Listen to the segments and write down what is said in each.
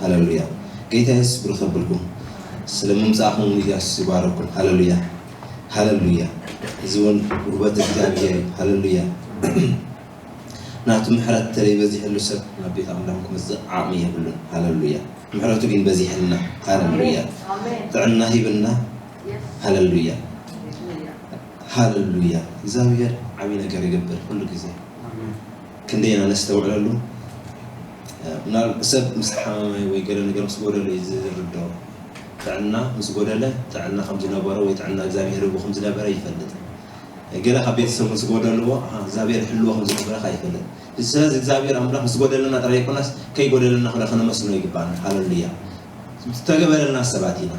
ሃለሉያ። ጌታ የሱስ ብሩኽ የብልኩም። ስለ ምምጻእኹም ኢየሱስ ይባረኩም። ሃለሉያ፣ ሃለሉያ። እዚ እውን ውህበት እግዚኣብሔር እዩ። ሃለሉያ። ናቱ ምሕረት ተለይ በዚሕሉ ሰብ ናብ ቤት ኣምላኽ ክመጽእ ዓቕሚ የብሉን። ሃለሉያ። ምሕረቱ ግን በዚሕልና። ሃለሉያ። ጥዕና ሂብና። ሃለሉያ፣ ሃለሉያ። እግዚኣብሔር ዓብዪ ነገር ይገብር ኩሉ ግዜ። ክንደይ ኢና ነስተውዕለሉ? ምናል-፣ ሰብ ምስ ሓመመ ወይ ገለ ነገር ምስ ጎደለ እዩ ዝርድኦ። ጥዕና ምስ ጎደለ፣ ጥዕና ከም ዝነበሮ ወይ ጥዕና እግዚኣብሔር ሂቡ ከም ዝነበረ ይፈልጥ። ገለ ካብ ቤተሰቡ ምስ ጎደልዎ፣ ኣሃ፣ እግዚኣብሔር ይሕልዎ ከም ዝነበረ ከኣ ይፈልጥ። ስለዚ እግዚኣብሔር ኣምላኽ ምስ ጎደለና ጥራይ ኣይኮነስ፣ ከይጎደለና ከኣ ከነመስግኖ ይግባና። ሃለሉያ። ዝተገበረልና ሰባት ኢና።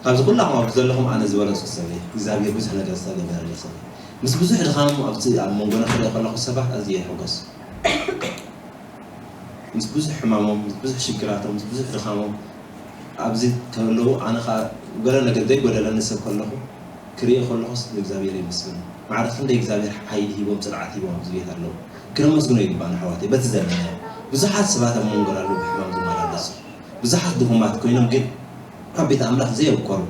ካብዚ ኩላኹም ኣብዚ ዘለኹም ኣነ ዝበለጽኩ ሰብ እየ። እግዚኣብሔር ብዙሕ ነገር ዝተገበረለይ ሰብ እየ። ምስ ብዙሕ ድኻም ኣብቲ ኣብ መንጎና ክርኢ ከለኹ ሰባት ኣዝየ ይሕጎስ። ምስ ብዙሕ ሕማሞም፣ ምስ ብዙሕ ሽግራቶም፣ ምስ ብዙሕ ድኻሞም ኣብዚ ከለዉ ኣነ ኸኣ ገለ ነገር ዘይጎደለኒ ሰብ ከለኹ ክርኢ ከለኹስ ንእግዚኣብሔር የመስግን። ማዕረ ክንደይ እግዚኣብሔር ሓይሊ ሂቦም፣ ጽንዓት ሂቦም ኣብዚ ቤት ኣለዉ። ክነመስግኖ ይግባና ኣሕዋተይ። በቲ ዘለናዮ ብዙሓት ሰባት ኣብ መንጎና ኣለዉ ብሕማም ዝመላለሱ። ብዙሓት ድኹማት ኮይኖም ግን ካብ ቤት ኣምላኽ ዘየብኮሩ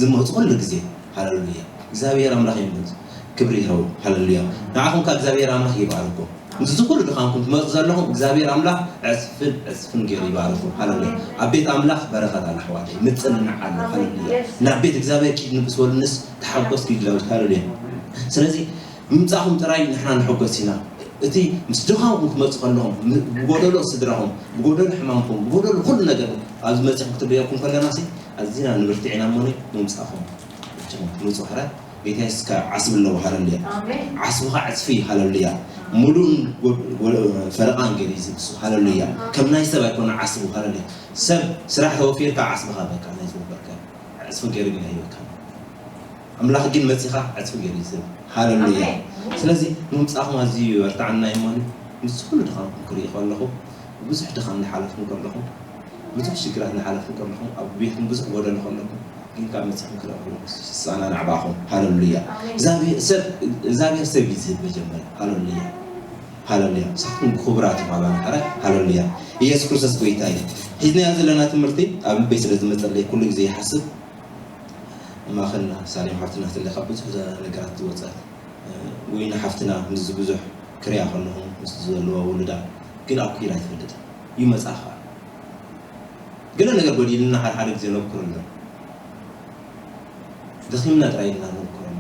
ዝመጹ ኩሉ ግዜ። ሃለሉያ። እግዚኣብሔር ኣምላኽ ይመስገን። ክብሪ ይኸው። ሃለሉያ። ንዓኹም ከኣ እግዚኣብሔር ኣምላኽ ይባርኩም። ምስዚ ኩሉ ድኻምኩም ትመጹ ዘለኹም እግዚኣብሔር ኣምላኽ ዕጽፍን ዕጽፍን ገይሩ ይባርኩም። ሃለሉያ። ኣብ ቤት ኣምላኽ በረኸት ኣሎ ኣሕዋተይ። ምጽንናዕ ኣሎ። ሃለሉያ። ናብ ቤት እግዚኣብሔር ኪድ ንግስ በሉንስ ተሓጎስ ኪድ ለውጥ። ሃለሉያ። ስለዚ ምምጻእኹም ጥራይ ንሕና ንሕጎስ ኢና። እቲ ምስ ድኻምኩም ክትመጹ ከለኹም፣ ም-፣ ብጎደሎ ስድራኹም፣ ብጎደሎ ሕማምኩም፣ ብጎደሎ ኩሉ ነገር ኣብዚ መጺኹም ክትርእየኩም ከለናሲ ኣዚና ንብርትዕ ኢና እሞ ምምጻእኹም ትምጹ። ሕራይ ጌታ የሱስ ከ ዓስቢ ኣለዎ። ሃለሉያ። ኣሜን። ዓስብኻ ዕጽፊ። ሃለሉያ። ሙሉእን ጎ-፣ ጎ-፣ ፈረቓን ገይሩ እዩ ዝብሱ። ሃለሉያ። ከም ናይ ሰብ ኣይኮነ ዓስቡ። ሃለሉያ። ሰብ ስራሕ ተወፊርካ ዓስብኻ በቃ ናይ ዝወፈርካ ዕጽፊ ገይሩ ግን ኣይበካ። ኣምላኽ ግን መጺኻ ዕጽፊ ገይሩ እዩ ዝህብ። ሃለሉያ። ኣሜን። ስለዚ ምምጻእኹም ኣዝዩ የበርትዓና እዩ እሞ ምስ ኩሉ ድኻምኩም ክርኢ ከለኹ፣ ብዙሕ ድኻም እናሓለፍኩም ከለኹም፣ ብዙሕ ሽግራት እናሓለፍኩም ከለኹም፣ ኣብ ቤትኩም ብዙሕ ጎደሎ ከለኩም፣ ግን ካብ መጺኹም ክርኢ ከለኹ ዝጸናናዕ ባኹም። ሃለሉያ። ኣሜን። እግዚኣብሔር ሰብ፣ እግዚኣብሔር ሰብ እዩ ዝህብ መጀመርያ። ሃለሉያ። ሃለሉያ። ንስኻትኩም ክቡራት ኢኹም ኣባና። ሃረ-፣ ሃለሉያ። ኢየሱስ ክርስቶስ ጎይታ እዩ። ሒዝናዮ ዘለና ትምህርቲ ኣብ ልበይ ስለ ዝመጸለይ ኩሉ ግዜ ይሓስብ። ማእኸልና ሳሌም ሓፍትና ትለ ካብ ብዙሕ ነገራት ዝወፀት፣ እ፣ ወይኒ ሓፍትና ምስዚ ብዙሕ ክሪኣ ከለኹ ምስ ዘለዋ ውሉዳ ግን ኣኩይራ ኣይትፈልጥን። ይመፅኣ ከዓ ገለ ነገር ጎዲልና ሓደ ሓደ ግዜ ነብኩር ኣሎ። ደኺምና ጥራይ ኢልና ነብኩር ኣሎ።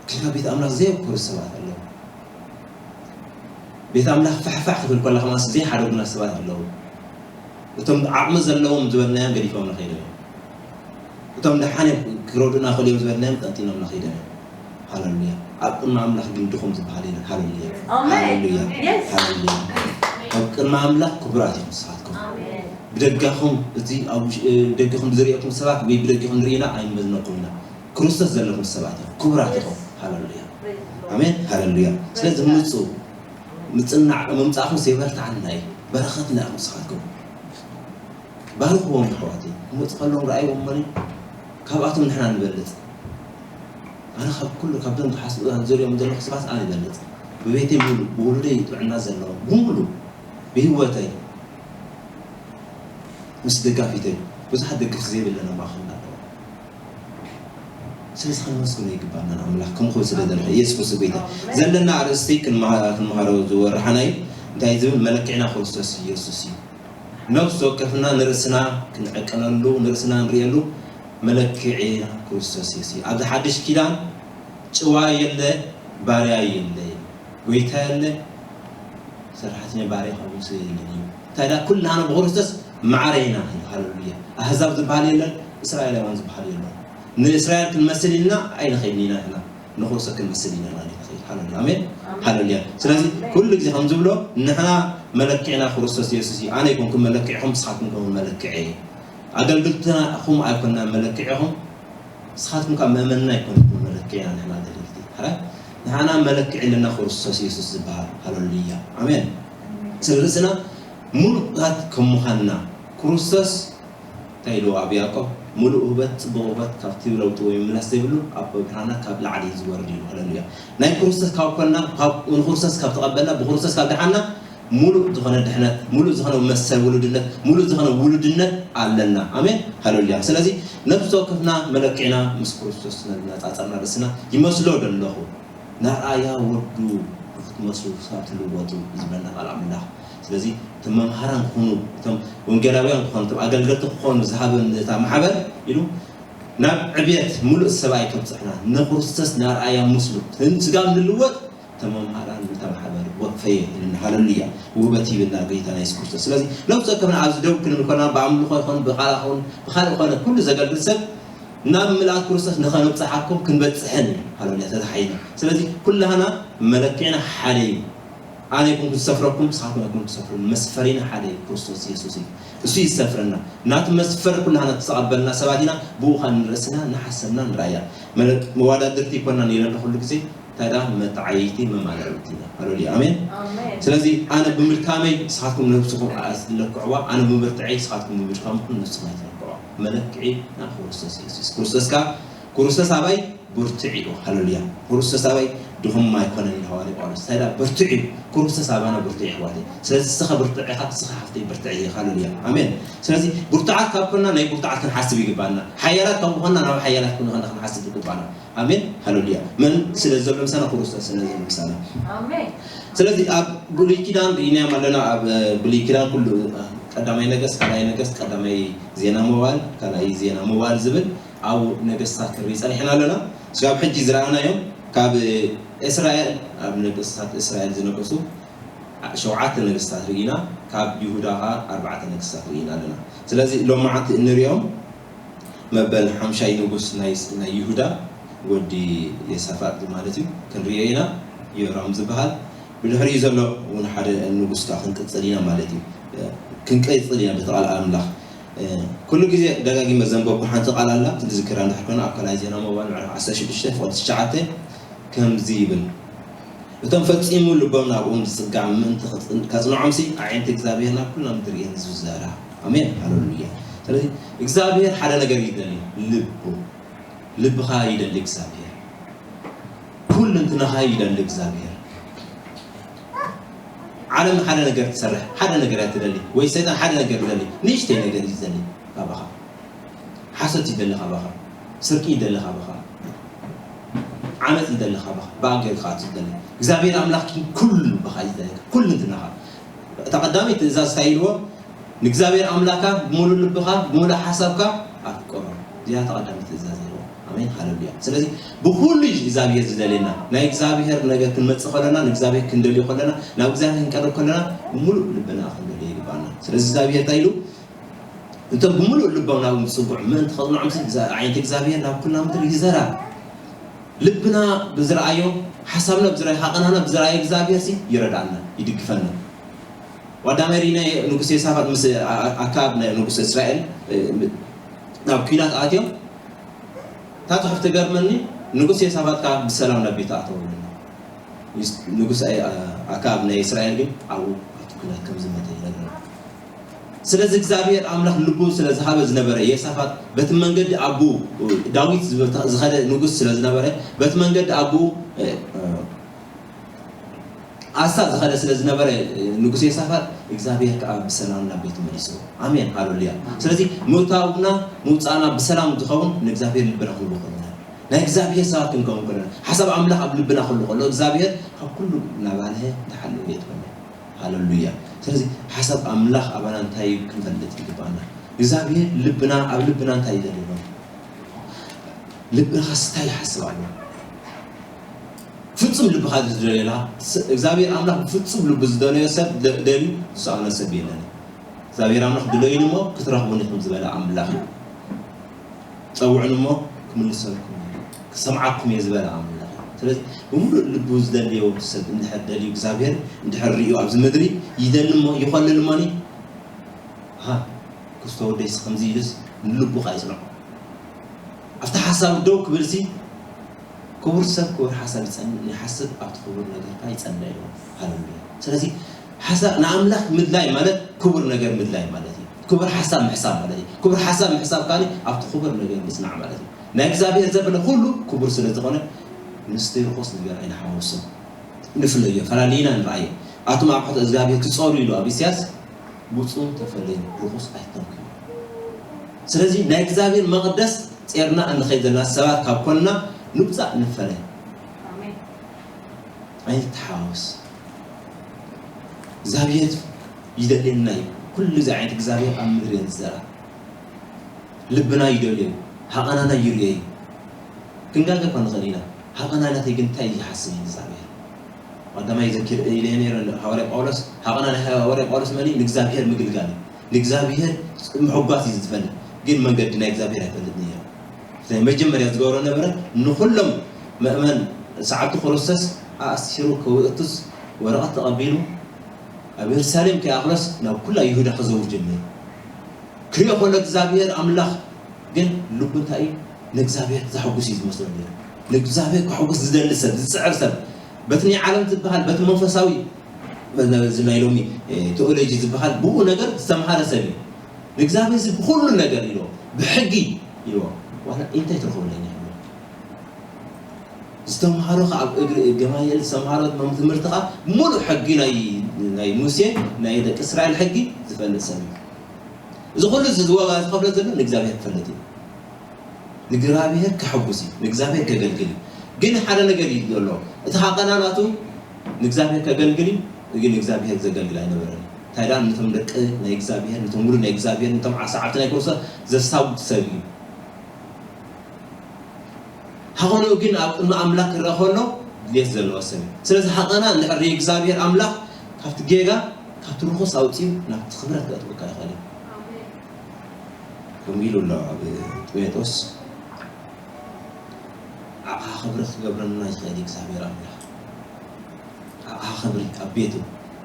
ግን ኣብ ቤት ኣምላኽ ዘየብኩሩ ሰባት ኣለዉ። ቤት ኣምላኽ ፋሕፋሕ ክትብል ከላ ከማስ ዘይሓደጉና ሰባት ኣለዉ። እቶም ዓቕሚ ዘለዎም ዝበልናዮም ገዲፎም ንኸይዶም እዮም። እቶም ደሓን እዮም ክረዱና ክእሉ እዮም ዝበልናዮም ጠንጢኖም ንኸይዶም እዮም። ሃለሉያ። ኣብ ቅድሚ ኣምላኽ ግን ድኹም ዝበሃል የለን። ሃለሉያ። ኣሜን። ሃለሉያ። የስ። ሃለሉያ። ኣብ ቅድሚ ኣምላኽ ክቡራት እዮም ንስኻትኩም። ኣሜን። ብደጋኹም፣ እቲ ኣብ ውሽ-፣ እ፣ ደገኹም ዝርእየኩም ሰባት ወይ ብደገኹም ንርእይና ኣይንመዝነኩም ኢና። ክርስቶስ ዘለኹም ሰባት እዮም። ክቡራት ኢኹም። ሃለሉያ። ኣሜን። ሃለሉያ። ስለዚ ምጹ ምጽናዕ ምምጻእኹም የበርትዓና እዩ። በረኸትና ኢኹም ንስኻትኩም። ባርኽዎም ኣሕዋተይ። ክመጹ ከለዉ ረኣይዎም እሞ ካብኣቶም ንሕና ንበልጽ። ኣነ ካብ ኩሉ ካብዞም ዝሓስቡ ዝሪኦም ዘለኹ ሰባት ኣነ ይበልጽ። ብቤተይ ሙሉ፣ ብውሉደይ ጥዕና ዘለዎም፣ ብሙሉ፣ ብህይወተይ፣ ምስ ደጋፊተይ፣ ብዙሓት ደገፍቲ ዘይብለና ማእኸልና ኣለዉ። ስለዚ ከነመስግኖ ይግባና ንኣምላኽ፣ ከምኡ ክብል ስለ ደለኹ፣ ኢየሱስ ክርስቶስ ጎይታ። ዘለና ኣርእስቲ ክንመሃ-፣ ክንመሃሮ ዝወርሓና እዩ። እንታይ ዝብል? መለክዕና ክርስቶስ ኢየሱስ እዩ። ነፍሲ ወከፍና ንርእስና ክንዕቀነሉ፣ ንርእስና ንርእየሉ መለክዒና ክርስቶስ ኢየሱስ እዩ። ኣብዚ ሓድሽ ኪዳን ጭዋ የለ፣ ባርያ የለ፣ ጎይታ የለ፣ ሰራሕተኛ ባርያ ካብ ሙሴ የለን እዩ። እንታይ ደኣ ኩላህና ብክርስቶስ ማዕረ ኢና። ሃለሉያ። ኣህዛብ ዝበሃል የለን፣ እስራኤላውያን ዝበሃል የለን። ንእስራኤል ክንመስል ኢልና ኣይንኸይድን ኢና ንሕና። ንክርስቶስ ክንመስል ኢና ንኸይድ። ሃለሉያ። ኣሜን። ኣሜን። ሃለሉያ። ስለዚ ኣሜን። ኩሉ ግዜ ከም ዝብሎ ንሕና መለክዕና ክርስቶስ ኢየሱስ እዩ። ኣነ ኣይኮንኩን መለክዕኹም፣ ንስኻትኩም ኢኹም መለክዐይ። ኣገልግልትኹም ኣይኮንናን መለክዕኹም፣ ንስኻትኩም ካብ ምእመንና ኣይኮንኩም መለክዕና ንሕና ኣገልግልቲ። ሕራይ ንሕና መለክዒ ኣለና ክርስቶስ ኢየሱስ ዝበሃል። ሃለሉያ። ኣሜን። ስለ ርእስና ምሉኣት ከም ምዃንና ክርስቶስ እንታይ ኢልዎ ኣብ ያዕቆብ? ምሉእ ውህበት፣ ጽቡቕ ውህበት ካብቲ ለውጢ ወይ ምምላስ ዘይብሉ ኣብ ብርሃናት ካብ ላዕሊ እዩ ዝወርድ ኢሉ። ሃለሉያ። ናይ ክርስቶስ ካብ ኮንና፣ ካብ፣ ንክርስቶስ ካብ ተቐበልና፣ ብክርስቶስ ካብ ደሓንና፣ ሙሉእ ዝኾነ ድሕነት፣ ሙሉእ ዝኾነ መሰል ውሉድነት፣ ሙሉእ ዝኾነ ውሉድነት ኣለና። ኣሜን ሃሌሉያ። ስለዚ ነፍሲ ወከፍና መለክዕና ምስ ክርስቶስ ነጻጸርና ርእስና ይመስሎ ደለኹ፣ ንኣርኣያ ወዱ ክትመስሉ ክሳብ ትልወጡ ዝብለና ቃል ኣምላኽ። ስለዚ እቶም መምሃራን ክኾኑ፣ እቶም ወንጌላውያን ክኾኑ፣ እቶም ኣገልገልቲ ክኾኑ ዝሃበ ነታ ማሕበር ኢሉ ናብ ዕብየት ሙሉእ ሰብኣይ ከብጽሕና ንክርስቶስ ንኣርኣያ ምስሉ ስጋ ንልወጥ ተመምሃራን ዝተማሕበር ወፈየ ኢልና ሃለሉያ ውህበት ይብልና ጎይታና የሱስ ክርስቶስ። ስለዚ ነብሲ ወከፍና ኣብዚ ደው ክንብል ኮና ብኣምልኾ ይኹን ብቃላ ይኹን ብካልእ ኮነ ኩሉ ዘገልግል ሰብ ናብ ምልኣት ክርስቶስ ንኸንብጽሓኩም ክንበጽሕን እዩ። ሃለሉያ ተታሓይና። ስለዚ ኩላህና መለክዕና ሓደ እዩ። ኣነ ይኩን ክሰፍረኩም ንስኻትኩም ኣይኩም ክሰፍሩ መስፈሪና ሓደ እዩ ክርስቶስ የሱስ እዩ። እሱ ይሰፍረና ናቲ መስፈር ኩላህና ተቐበልና ሰባት ኢና። ብኡ ኸዓ ንርእስና ንሓሰብና ንረኣያ መለ- መዋዳድርቲ ይኮናን ኢለ ኩሉ ግዜ ታዳ መተዓየይቲ መማልእቲ ኢና። ሃሌሉያ ኣሜን። ስለዚ ኣነ ብምድካመይ ንስኻትኩም ነብስኹም ኣለክዕዋ፣ ኣነ ብምብርትዐይ ንስኻትኩም ብምድካምኩም ነብስኹም ኣይትለክዕዋ። መለክዒ ናብ ክርስቶስ የሱስ። ክርስቶስ ከኣ ክርስቶስ ኣባይ ብርቱዕ እዩ። ሃሌሉያ። ክርስቶስ ኣባይ ድኹም ኣይኮነን ኢሉ ሃዋርያ ጳውሎስ። እንታይ ደኣ ብርቱዕ እዩ። ክርስቶስ ኣባና ብርቱዕ እዩ ኣሕዋተይ። ስለዚ ንስኻ ብርቱዕ ኢኻ፣ ንስኻ ሓፍተይ ብርትዕ ኢኻ። ሃሌሉያ ኣሜን። ስለዚ ብርቱዓት ካብ ኮና ናይ ብርቱዓት ክንሓስብ ይግባና። ሓያላት ካብ ኮና ናብ ሓያላት ክንኾና ክንሓስብ ይግባና። ኣሜን ሃሌሉያ። መን ስለ ዘሎ ምሳና? ክርስቶስ ስለ ዘሎ ምሳና። ኣሜን። ስለዚ ኣብ ብሉይ ኪዳን ርኢናዮም ኣለና። ኣብ ብሉይ ኪዳን ኩሉ ቀዳማይ ነገስት፣ ካልኣይ ነገስት፣ ቀዳማይ ዜና መዋል፣ ካልኣይ ዜና መዋል ዝብል ኣብ ነገስታት ንርኢ ጸኒሕና ኣለና። ስጋብ ሕጂ ዝረኣናዮም ካብ እስራኤል ኣብ ነገስታት እስራኤል ዝነገሱ ሸውዓተ ነገስታት ርኢና፣ ካብ ይሁዳ ኸዓ ኣርባዕተ ነገስታት ርኢና ኣለና። ስለዚ ሎማዓንቲ እንሪኦም መበል ሓምሻይ ንጉስ ናይ ናይ ይሁዳ ወዲ የሳፋጥ ማለት እዩ ክንሪኦ ኢና። ዮራም ዝበሃል ብድሕሪኡ ዘሎ እውን ሓደ ንጉስ ከዓ ክንቅፅል ኢና ማለት እዩ። ክንቀፅል ኢና በቲ ቃል ኣምላኽ። ኩሉ ግዜ ደጋጊመ ዘንበብኩ ሓንቲ ቃል ኣላ ትዝክራ እንድሕር ኮይና ኣብ ካልኣይ ዜና መዋል ምዕራፍ ዓሰርተ ሽዱሽተ ፍቕዲ ትሽዓተ ከምዚ ይብል። እቶም ፈጺሙ ልቦም ናብኡ ዝጽጋዕ ምእንቲ ከጽንዖምሲ ኣዒንቲ እግዚኣብሔር ናብ ኩላ ምድሪ እየን ዝዘራ። ኣሜን ሃሌሉያ። ስለዚ እግዚኣብሔር ሓደ ነገር ይደሊ፣ ልቡ ልብኻ ይደሊ እግዚኣብሔር፣ ኩልንትናኻ ይደሊ እግዚኣብሔር። ዓለም ሓደ ነገር ትሰርሕ፣ ሓደ ነገር እያ ትደሊ፣ ወይ ሰይጣን ሓደ ነገር ይደሊ፣ ንእሽተይ ነገር እዩ ዝደሊ ካባኻ። ሓሶት ይደሊ ካባኻ፣ ስርቂ ይደሊ ካባኻ፣ ዓመፅ ይደሊ ካባኻ፣ ብኣገር ከዓ ትደሊ። እግዚኣብሔር ኣምላኽ ግን ኩሉ ልብኻ እዩ ዝደሊ፣ ኩልንትናኻ። እታ ቀዳመይቲ ትእዛዝ እንታይ ኢልዎ? ንእግዚኣብሔር ኣምላካ ብምሉእ ልብኻ ብምሉእ ሓሳብካ ኣፍቅሮ። እዚኣ ተቐዳሚ ትእዛዝ ኣለዎ። ኣሜን ሃሌሉያ። ስለዚ ብኩሉ እዩ እግዚኣብሔር ዝደልየና። ናይ እግዚኣብሔር ነገር ክንመጽእ ከለና ንእግዚኣብሔር ክንደልዮ ከለና ናብ እግዚኣብሔር ክንቀርብ ከለና ብምሉእ ልብና ክንደልዮ ይግባና። ስለዚ እግዚኣብሔር እንታይ ኢሉ? እንቶም ብምሉእ ልቦም ናብ ዝጽጉዕ ምእንቲ ከጽንዖም ሲ ኣዒንቲ እግዚኣብሔር ናብ ኩላ ምድሪ ይዘራ። ልብና ብዝረኣዮ ሓሳብና ብዝረኣዮ ሃቐናና ብዝረኣዮ እግዚኣብሔር ሲ ይረዳኣና ይድግፈና። ዋዳመሪ ናይ ንጉስ የሳፋጥ ምስ ኣካብ ናይ ንጉስ እስራኤል ናብ ኲናት ኣትዮም። እታ ጽሑፍ ትገርመኒ። ንጉስ የሳፋጥ ካብ ብሰላም ናብ ቤት ኣተወሉ። ንጉስ ኣካብ ናይ እስራኤል ግን ኣብኡ ኣብቲ ኲናት ከም ዝመተ ይነግረና። ስለዚ እግዚኣብሔር ኣምላኽ ልቡ ስለ ዝሃበ ዝነበረ የሳፋጥ በቲ መንገዲ ኣቡ ዳዊት ዝኸደ ንጉስ ስለ ዝነበረ በቲ መንገዲ ኣቡ ኣሳ ዝኸደ ስለ ዝነበረ ንጉስ የሳፋጥ እግዚኣብሔር ከዓ ብሰላም ናብ ቤቱ መሊስዎ። ኣሜን ሃሌሉያ። ስለዚ ምእታውና ምውፃእና ብሰላም ዝኸውን ንእግዚኣብሔር ልብና ክንብሎ ከለና ናይ እግዚኣብሔር ሰባት ክንከውን ከለና ሓሳብ ኣምላኽ ኣብ ልብና ክህሉ ከሎ እግዚኣብሔር ካብ ኩሉ እናባልሀ ተሓልው የጥበና። ሃሌሉያ። ስለዚ ሓሳብ ኣምላኽ ኣባና እንታይ እዩ ክንፈልጥ ይግባና። እግዚኣብሔር ልብና ኣብ ልብና እንታይ እዩ ዘለዎ? ልብኻስ እንታይ ይሓስብ ኣሎ? ፍጹም ልብኻ ዝደለየላ እግዚኣብሔር ኣምላኽ ብፍጹም ልቡ ዝደለዮ ሰብ ደልዩ ዝሰኣኖ ሰብ የለን። እግዚኣብሔር ኣምላኽ ድለዩኒ እሞ ክትረኽቡኒ ኢኹም ዝበለ ኣምላኽ እዩ። ጸውዑኒ እሞ ክምልሰልኩም እየ፣ ክሰምዓኩም እየ ዝበለ ኣምላኽ እዩ። ስለዚ ብምሉእ ልቡ ዝደልዮ ሰብ እንድሕር ደልዩ እግዚኣብሔር እንድሕር ርእዩ ኣብዚ ምድሪ ይደሊ እሞ ይኸልል እሞኒ ሃ ክስቶ ወደይስ ከምዚ ኢሉስ ንልቡ ኸኣ ይጽንዖ። ኣብቲ ሓሳብ ደው ክብልሲ ክቡር ሰብ ክቡር ሓሳብ ይጸን ይሓስብ ኣብቲ ክቡር ነገር ከኣ ይጸንዕ ኢልዎ። ሃሌሉያ። ስለዚ ሓሳብ ንኣምላኽ ምድላይ ማለት ክቡር ነገር ምድላይ ማለት እዩ። ክቡር ሓሳብ ምሕሳብ ማለት እዩ። ክቡር ሓሳብ ምሕሳብ ከኣ ኣብቲ ክቡር ነገር ምጽናዕ ማለት እዩ። ናይ እግዚኣብሔር ዘበለ ኩሉ ክቡር ስለ ዝኾነ ምስጢር ርኹስ ነገር ኣይንሓውሶ። ንፍለዮ ፈላልይና ንርኣዮ። ኣቱም ኣቑሑት እግዚኣብሔር ትጸሩ ኢሉ ኣብ ኢሳያስ፣ ብፁም ተፈለዩ ርኹስ ኣይትተንክዩ። ስለዚ ናይ እግዚኣብሔር መቕደስ ጼርና እንኸይድ ዘለና ሰባት ካብ ኮንና ንውፃእ ንፈለ። ኣይንተሓዋወስ። እግዚኣብሔር ይደልየና እዩ። ኩሉ እዚ ዓይነት እግዚኣብሔር ኣብ ምድሪ እየን ዝዘራ። ልብና ይደልዮ እዩ። ሃቐናና ይርእዮ እዩ። ክንጋገ እኳ ንኽእል ኢና። ሃቐና ናተይ ግን እንታይ ይሓስብ እዩ እግዚኣብሔር? ቀዳማይ ዘኪር ኢለ ነይረ፣ ሃዋርያ ጳውሎስ፣ ሃቐና ናይ ሃዋርያ ጳውሎስ መን እዩ? ንእግዚኣብሔር ምግልጋል እዩ። ንእግዚኣብሔር ምሕጓስ እዩ ዝፈልጥ፣ ግን መንገዲ ናይ እግዚኣብሔር ኣይፈልጥን ነይሩ። ናይ መጀመርያ ዝገብሮ ነበረ፣ ንኹሎም ምእመን ሰዓብቲ ክርስቶስ ኣእሲሩ ከውእቱስ ወረቐት ተቐቢሉ፣ ኣብ የሩሳሌም ከይኣኽሎስ ናብ ኩላ ይሁዳ ክዘውር ጀሚሩ። ክሪኦ ከሎ እግዚኣብሔር ኣምላኽ ግን ልቡ እንታይ እዩ? ንእግዚኣብሔር ዘሐጉስ እዩ ዝመስሎ ነይሩ። ንእግዚኣብሔር ከሐጉስ ዝደሊ ሰብ፣ ዝጽዕር ሰብ፣ በቲ ናይ ዓለም ዝበሃል፣ በቲ መንፈሳዊ፣ እዚ ናይ ሎሚ፣ እ፣ ቴዎሎጂ ዝበሃል ብኡ ነገር ዝተምሃረ ሰብ እዩ። ንእግዚኣብሔር እዚ ብኹሉ ነገር ኢልዎ፣ ብሕጊ ኢልዎ፣ ዋላ እንታይ ትረኽበለይ ይብሎ። ዝተምሃሮ ከኣ ኣብ እግሪ ገማልኤል ዝተምሃሮ መም-፣ ትምህርቲ ከኣ ሙሉእ ሕጊ ናይ፣ ናይ ሙሴ፣ ናይ ደቂ እስራኤል ሕጊ ዝፈልጥ ሰብ እዩ። እዚ ኩሉ እዚ ዝዋጋ ዝኸፍሎ ዘሎ ንእግዚኣብሔር ክፈልጥ እዩ። ንእግዚኣብሔር ከሐጉስ እዩ፣ ንእግዚኣብሔር ከገልግል እዩ። ግን ሓደ ነገር እዩ ዘሎ። እቲ ሃቐና ናቱ ንእግዚኣብሔር ከገልግል እዩ፣ ግን ንእግዚኣብሔር ዘገልግል ኣይነበረን። እንታይ ደኣ ነቶም ደቂ ናይ እግዚኣብሔር፣ ነቶም ውሉድ ናይ እግዚኣብሔር፣ ነቶም ሰዓብቲ ናይ ክርስቶስ ዘሳጉ ሰብ እዩ። ሃቐንኡ ግን ኣብ ቅድሚ ኣምላኽ ክረኣ ከሎ ድሌት ዘለዎ ሰብ እዩ። ስለዚ ሃቐና እንድሕር ርእዩ እግዚኣብሔር ኣምላኽ ካብቲ ጌጋ፣ ካብቲ ርኹስ ኣውጺኡ ናብቲ ክብረት ከእትወካ ይኽእል እዩ። ከምኡ ኢሉ ኣሎ ኣብ ጢሞቴዎስ፣ ዓቕኻ ክብሪ ክገብረና ይኽእል እዩ እግዚኣብሔር ኣምላኽ። ዓቕኻ ክብሪ ኣብ ቤቱ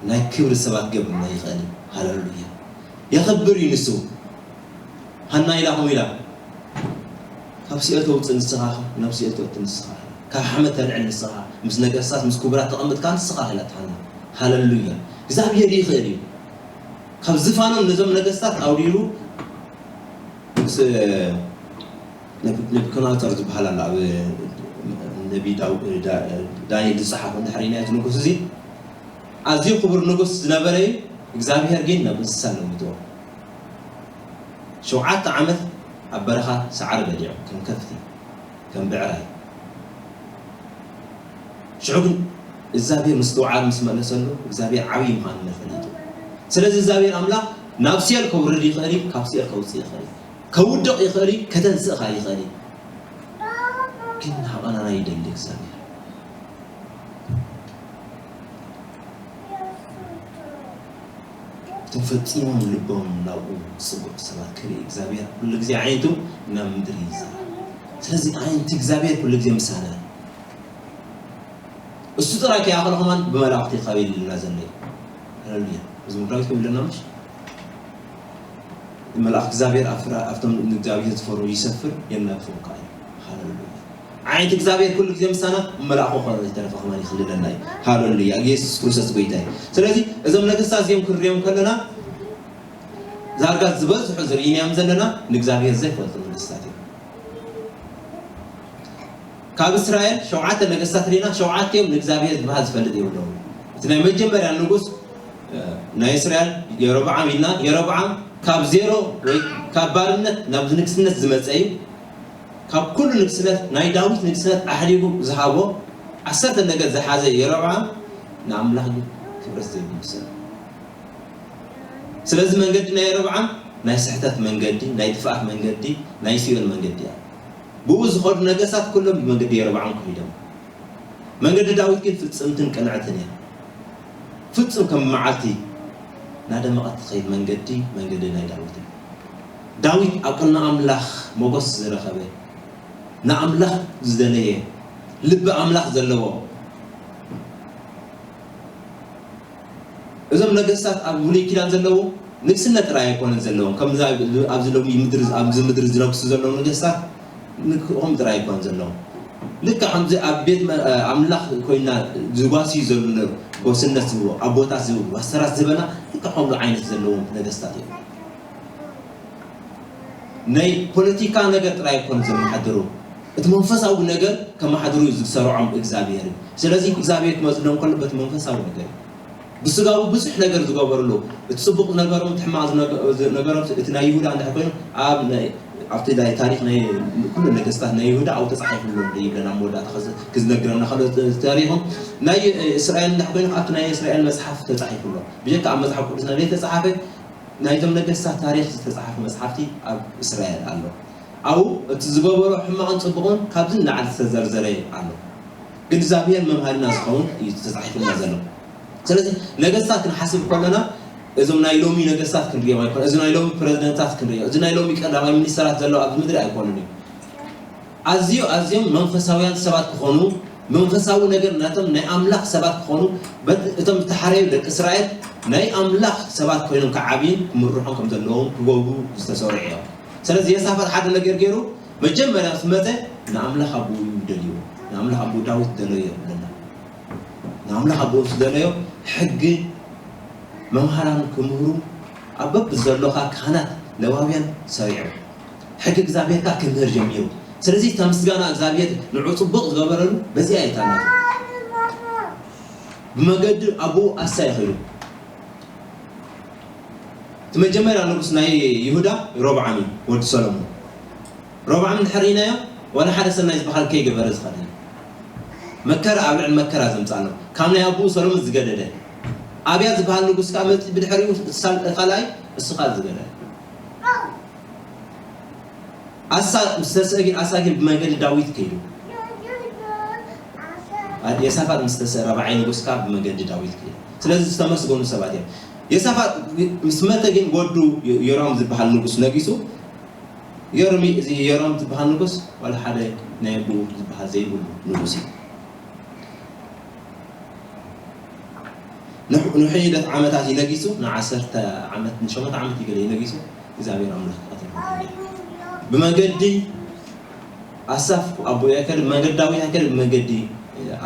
ናይ ክብሪ ሰባት ክገብረና ይኽእል እዩ። ሃሌሉያ። የኽብር እዩ ንሱ። ሃና ኢላ ከምኡ ኢላ፣ ካብ ሲኦል ተውፅእ ንስኻ፣ ናብ ሲኦል ተእቱ ንስኻ፣ ካብ ሓመድ ተልዕል ንስኻ፣ ምስ ነገስታት ምስ ክቡራት ተቐምጥካ ንስኻ ኢላታ ሃና። ሃሌሉያ። እግዚኣብሔር ይኽእል እዩ። ካብ ዝፋኖም ነዞም ነገስታት ኣውሪዱ ምስ ነብ-፣ ነብከናፀር ዝበሃል ኣሎ፣ ኣብ ነቢ ዳው-፣ ዳ-፣ ዳንኤል ዝፀሓፎ እንድሕር ኢልና እቲ ንጉስ እዚ ኣዝዩ ክቡር ንጉስ ዝነበረ እዩ። እግዚኣብሔር ግን ናብ እንስሳ ለዊጥዎ። ሸውዓተ ዓመት ኣብ በረኻ ሳዕሪ በሊዑ ከም ከፍቲ፣ ከም ብዕራይ። ሽዑ ግን እግዚኣብሔር ምስትውዓል ምስ መለሰሉ፣ እግዚኣብሔር ዓብዪ ምዃኑ ፈሊጡ። ስለዚ እግዚኣብሔር ኣምላኽ ናብ ሲኦል ከውርድ ይኽእል እዩ፣ ካብ ሲኦል ከውፅእ ይኽእል እዩ። ከውድቕ ይኽእል እዩ፣ ከተንስእ ኸኣ ይኽእል እዩ። ግን ሃቐናና ይደሊ እግዚኣብሔር። እቶም ፈጺሞም ልቦም ናብኡ ዝጽግዑ ሰባት ክርኢ እግዚኣብሔር ኩሉ ግዜ ኣዒንቱ ናብ ምድሪ ይዛረብ። ስለዚ ኣዒንቲ እግዚኣብሔር ኩሉ ግዜ ምሳና እዩ። እሱ ጥራይ ከይኣኸለ ከማን ብመላእኽቲ ይካበ ኢልና ዘሎ እዩ። ሃሌሉያ። መዝሙር ዳዊት ከምኡ ኢለና ምሽ? መልኣኽ እግዚኣብሔር ኣብ ፍራ-፣ ኣብቶም ንእግዚኣብሔር ዝፈርሁ ይሰፍር የናግፎም ከኣ እዩ። ሃሌሉያ። ኣዒንቲ እግዚኣብሔር ኩሉ ግዜ ምሳና፣ መልኣኹ ከ ዘይተረፈ ከማን ይኽልለና እዩ። ሃሌሉያ። ኢየሱስ ክርስቶስ ጎይታ እዩ። ስለዚ እዞም ነገስታት እዚኦም ክንሪኦም ከለና፣ ዳርጋ ዝበዝሑ ዝርኢናዮም ዘለና ንእግዚኣብሔር ዘይፈልጡ ነገስታት እዮም። ካብ እስራኤል ሸውዓተ ነገስታት ርኢና፣ ሸውዓቲኦም ንእግዚኣብሔር ዝበሃል ዝፈልጥ የብለውን። እቲ ናይ መጀመርያ ንጉስ፣ እ፣ ናይ እስራኤል የሮብዓም ኢልና፣ የሮብዓም ካብ ዜሮ ወይ ካብ ባርነት ናብ ንግስነት ዝመጸ እዩ። ካብ ኩሉ ንግስነት፣ ናይ ዳዊት ንግስነት ኣሕሊፉ ዝሃቦ ዓሰርተ ነገድ ዝሓዘ የሮብዓም ንኣምላኽ ግን ክብረት ዘይብሉ ሰብ። ስለዚ መንገዲ ናይ የሮብዓም ናይ ስሕተት መንገዲ፣ ናይ ጥፍኣት መንገዲ፣ ናይ ሲኦል መንገዲ እያ። ብኡ ዝኸዱ ነገስታት ኩሎም ብመንገዲ የሮብዓም ከይዶም። መንገዲ ዳዊት ግን ፍጽምትን ቅንዕትን እያ። ፍጹም ከም መዓልቲ እናደመቐት ትኸይድ መንገዲ፣ መንገዲ ናይ ዳዊት እዩ። ዳዊት ኣብ ቅድሚ ኣምላኽ ሞገስ ዝረኸበ፣ ንኣምላኽ ዝደለየ፣ ልቢ ኣምላኽ ዘለዎ፣ እዞም ነገስታት ኣብ ብሉይ ኪዳን ዘለዉ ንግስነት ጥራይ ኣይኮነን ዘለዎም። ከምዚ ኣብዚ ሎሚ ምድሪ፣ ኣብዚ ምድሪ ዝነግሱ ዘለዉ ነገስታት ን-፣ ከምኡ ጥራይ ኣይኮነን ዘለዎም። ልክዕ ከምዚ ኣብ ቤት መ-፣ ኣምላኽ ኮይና ዝጓስዩ ዘለዉ፣ ጎስነት ዝህቡ፣ ኣቦታት ዝህቡ፣ ፓስተራት ዝህበና ልክዕ ከምኡ ዓይነት ዘለዎም ነገስታት እዮም። ናይ ፖለቲካ ነገር ጥራይ ኣይኮነን ዘመሓድሩ፣ እቲ መንፈሳዊ ነገር ከመሓድሩ እዩ ዝሰርዖም እግዚኣብሔር እዩ። ስለዚ እግዚኣብሔር ክመፅሎም ከሎ በቲ መንፈሳዊ ነገር እዩ። ብስጋዊ ብዙሕ ነገር ዝገበርሉ፣ እቲ ጽቡቕ ነገሮም፣ እቲ ሕማቕ ዝነገ-፣ ነገሮም፣ እቲ ናይ ይሁዳ እንድሕር ኮይኑ፣ ኣብ ናይ፣ ኣብቲ ናይ ታሪኽ ናይ ኩሉ ነገስታት ናይ ይሁዳ ኣብኡ ተጻሒፉ ኣሎ ይብለና። ኣብ መወዳእታ ክዝ-፣ ክዝነግረና ከሎ እቲ ታሪኹም ናይ እስራኤል እንድሕር ኮይኑ፣ ኣብቲ ናይ እስራኤል መጽሓፍ ተጻሒፉ ኣሎ። ብጀካ ኣብ መጽሓፍ ቅዱስና ዘይተጻሓፈ፣ ናይቶም ነገስታት ታሪኽ ዝተጻሓፈ መጽሓፍቲ ኣብ እስራኤል ኣሎ። ኣብኡ እቲ ዝገበሮ ሕማቕን ጽቡቕን ካብዚ ንላዕሊ ዝተዘርዘረ ኣሎ። ግን እግዚኣብሔር መምሃሪና ዝኸውን እዩ ተጻሒፉልና ዘሎ። ስለዚ ነገስታት ክንሓስብ ከለና እዞም ናይ ሎሚ ነገስታት ክንሪኦም ኣይኮነ፣ እዚ ናይ ሎሚ ፕረዚደንታት ክንሪኦ፣ እዚ ናይ ሎሚ ቀዳማይ ሚኒስተራት ዘለዉ ኣብዚ ምድሪ ኣይኮኑን እዮም። ኣዝዩ፣ ኣዝዮም መንፈሳውያን ሰባት ክኾኑ፣ መንፈሳዊ ነገር ናቶም ናይ ኣምላኽ ሰባት ክኾኑ፣ በት-፣ እቶም ዝተሓረዩ ደቂ እስራኤል ናይ ኣምላኽ ሰባት ኮይኖም ክዓብዩን ክምርሖም ከም ዘለዎም ክገብሩ ዝተሰርዑ እዮም። ስለዚ የሳፋጥ ሓደ ነገር ገይሩ፣ መጀመርያ ምስ መጸ ንኣምላኽ ኣቦኡ እዩ ደልይዎ። ንኣምላኽ ኣቦኡ ዳዊት ደለዮ ይብለና። ንኣምላኽ ኣቦኡ ምስ ደለዮ ሕጊ መምሃራን ክምህሩ ኣብ በብዘሎኻ ካህናት ለዋውያን ሰሪዑ። ሕጊ እግዚኣብሔር ከኣ ክምህር ጀሚሩ። ስለዚ እታ ምስጋና እግዚኣብሔር ንዑ ጽቡቕ ዝገበረሉ በዚኣ እያ እታ ናቱ። ብመገዲ ኣቦኡ ኣሳ ይኸይዱ። እቲ መጀመርያ ንጉስ ናይ ይሁዳ ሮብዓም እዩ፣ ወዲ ሰሎሞን። ሮብዓም እንድሕር ርኢናዮ፣ ዋላ ሓደ ሰናይ ዝበሃል ከይገበረ ዝኸደ እዩ። መከራ ኣብ ልዕሊ መከራ ዘምጽኣሎም። ካብ ናይ ኣቦኡ ሰሎሞን ዝገደደ። ኣብያ ዝበሃል ንጉስ ከኣ መጺኡ ብድሕሪኡ ሳል-፣ ካልኣይ እሱ ከኣ ዝገደለ። ኣሳ ምስ ተስአ ግን፣ ኣሳ ግን ብመንገዲ ዳዊት ከይዱ። የሳፋጥ ምስ ተስአ ራብዓይ ንጉስ ከኣ ብመንገዲ ዳዊት ከይዱ። ስለዚ ዝተመስገኑ ሰባት እዮም። የሳፋጥ ምስ መተ ግን ወዱ ዮ-፣ ዮራም ዝበሃል ንጉስ ነጊሱ። ዮርሚ-፣ እዚ ዮራም ዝበሃል ንጉስ ዋላ ሓደ ናይ ኣቦኡ ዝበሃል ዘይብሉ ንጉስ እዩ። ንሕ-፣ ንሒደት ዓመታት እዩ ነጊሱ፣ ንዓሰርተ ዓመት፣ ንሸሞንተ ዓመት እዩ ገለ እዩ ነጊሱ። እግዚኣብሔር ኣምላኽ ክቐትል ብመንገዲ ኣሳፍ ኣቦኡ ኣይከደ፣ ብመንገዲ ዳዊት ኣይከደ፣ ብመንገዲ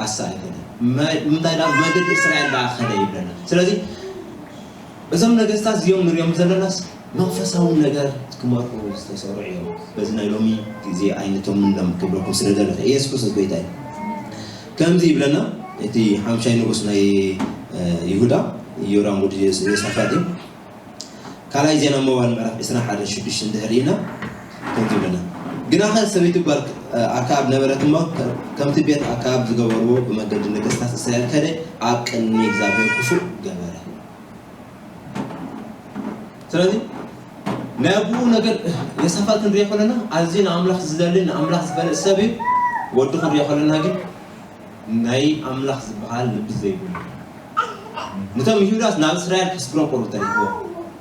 ኣሳ ኣይከደ። መ-፣ ምንታይ ደኣ ብመንገዲ እስራኤል ደኣ ከደ ይብለና። ስለዚ እዞም ነገስታት እዚኦም ንሪኦም ዘለናስ መንፈሳዊ ነገር ክመርሑ ዝተሰርዑ እዮም። በዚ ናይ ሎሚ ግዜ ኣይነቶምን ሎም ክብለኩም ስለ ደለኹ፣ ኢየሱስ ክርስቶስ ጎይታ እዩ። ከምዚ ይብለና፣ እቲ ሓምሻይ ንጉስ ናይ፣ እ፣ ይሁዳ፣ ኢዮራም ወዲ ዮስ-፣ ዮሳፋጥ እዩ። ካልኣይ ዜና መዋዕል ምዕራፍ ዕስራን ሓደን ሽዱሽተ እንድሕር ርኢና፣ ከምዚ ይብለና። ግናኸ ሰበይቲ ጓል ኣክዓብ ነበረት እሞ፣ ከ-፣ ከምቲ ቤት ኣክዓብ ዝገበርዎ ብመገዲ ነገስታት እስራኤል ከደ፣ ኣብ ቅድሚ እግዚኣብሔር ክፉእ ገበረ። ስለዚ ናይ ኣቦኡ ነገር የሳፋጥ ክንሪኦ ከለና ኣዝዩ ንኣምላኽ ዝደሊ ንኣምላኽ ዝፈልጥ ሰብ እዩ። ወዱ ክንሪኦ ከለና ግን ናይ ኣምላኽ ዝበሃል ልቢ ዘይብሉ። ነቶም ይሁዳስ ናብ እስራኤል ከስግሮም ቆርቡ ተሪፍዎ።